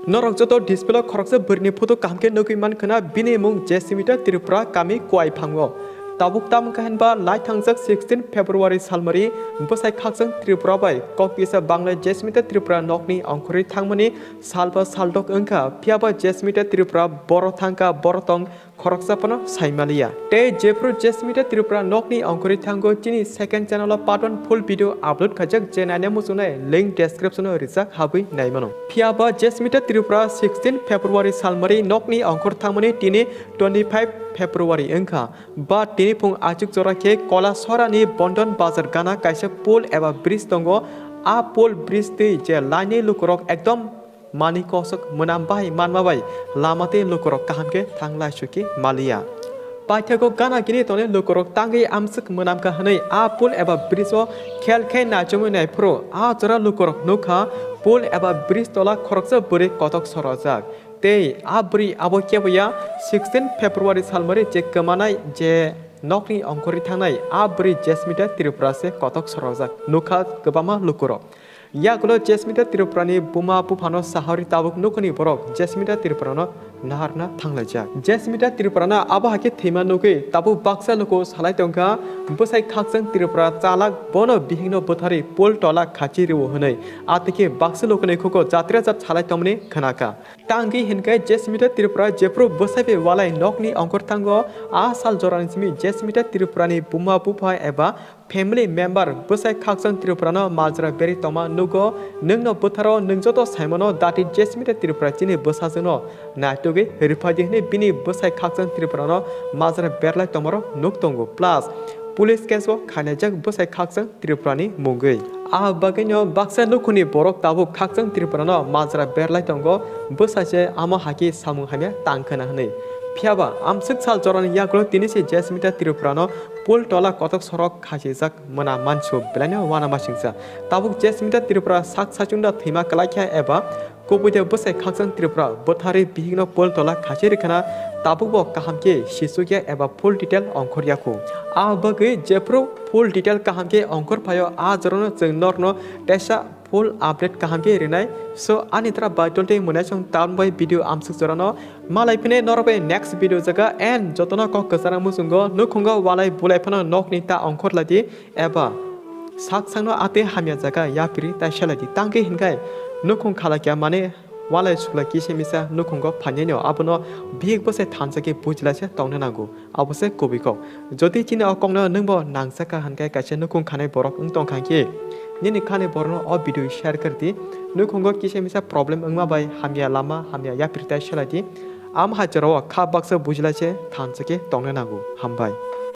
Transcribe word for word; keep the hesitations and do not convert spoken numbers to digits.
Norok joto display o khoroksa bwrwini photo kaham khe nugwi mankha na, bini mung Jesmita Tripura, kami Kuaiphango. Tabuk tamo khe hinba lai thangjak sixteen February salmari bwsai khakchang Tripura bai kok kisa Bangla Jesmita Tripura nokni ongkhorwi thangmani salba saldok wngkha, phiyaba Jesmita Tripura boro thangkha, boro tong khoroksa phano sai maliya. Tei jephru Jesmita Tripura nokni ongkhorwi thango chini second channel o part one full video upload khaijak, je naina muchungnai link description o rijak, habwi naimano. Phiyaba Jesmita Tripura sixteen February salmari nokni ongkhor thangmani tini twenty five February wngkha. Ba tini phung achuk jora khe Kolasora ni Bondon Bazar gana kaisa pool eba bridge tongo. A pool bridge twi je laini lukurok ekdom mani kosok mwnam bahai manma bai lama tei lukurok kaham khe thang laisukhi maliya. Paithago gana gini tongnai lukurok tangwi amswk mwnamkha hwnwi a pool eba bridge o khel khe naichomwi naiphuru a jora lukurok nukha pool eba bridge tola khoroksa bwrwi kotok sorojak. Tei a bwrwi abo keboya sixteen February salmari je kwmanai je nokni ongkhorwi thangnai a bwrwi Jesmita Tripura se kotok sorojak nukha kwbangma lukurok. Yagulo Jesmita Tripurani buma buphano saharwi tabuk nukhungni borok Jesmita Tripurano naharna thanglaijak. Jesmita Tripurano abo hai khe thwima nugwi tabuk baksa luku salai tongkha, bwsai khakchang Tripura chalak bono bihikno bwtharwi pool tola khachi rwo hwnwi. Atwikhe baksa lukuni khugo jatra jat salai tongmani khnakha. Tangwi hinkhe Jesmita Tripura jephru bwsai bai walai nokni ongkhor thango, a sal jorani simi Jesmita Tripurani buma bupha eba family member bwsai khakchang Tripurano majra berwi tongma nugo, nwngno bwtharo nwng joto saimano dati Jesmita Tripura chini bwsajwkno naitugwi rwphaidi hwnwi bini bwsai khakchang Tripurano majra berlai tongmaro nuk tongo, plus police case o khainaijak bwsai khakchang Tripurani mungwi. A bagwino baksa nukhungni borok tabuk khakchang Tripurano majra berlai tongo, bwsai se amo hai khe samung hamya tang khna hwnwi. Phiyaba amswk sal jorani yagulo tini se Jesmita Tripurano pool tola kotok sorok khachijak mwnam mansu belaino uanamasingcha. Tabuk Jesmita Tripura sak sachungno thwima kwlaikha eba kubui de bwsai khakchang Tripura bwtharwi bihikno pool tola khachi rwkhana, tabukbo kaham khe sisukya eba full detail ongkhorya khu. A bagwi jephru full detail kaham khe ongkhor phaio, a jorano chwng norno teisa full update kaham khe rinai. So ani tra bai toltwi mwnai song town bai video amswk jorano malai phine norok bai next video jaga and jotono kok kwchana muchungo nukhungo walai bulai phano nokni ta ongkhor laidi eba sak sakno atwi hamya jaga yapiri tai selaidi. Tangwi hinkhai nukhung khalakya mane walai suklai kisa misa nukhungo phainai no abono bihik bwsai thansa khe bujilai se tongna nango. Abo se kubui kok. Jodi chini o kokno nwngbo nangsa kha hwnkhai kaisa nukhung khanai borok wng tong kha khe, nini khani borokno o video share kar di. Nukhungo kisa misa problem wngma bai hamya lama hamya yapiri tai selaidi. Am hai jorao kha baksa bujilai se thansa khe tongna nango. Hambai.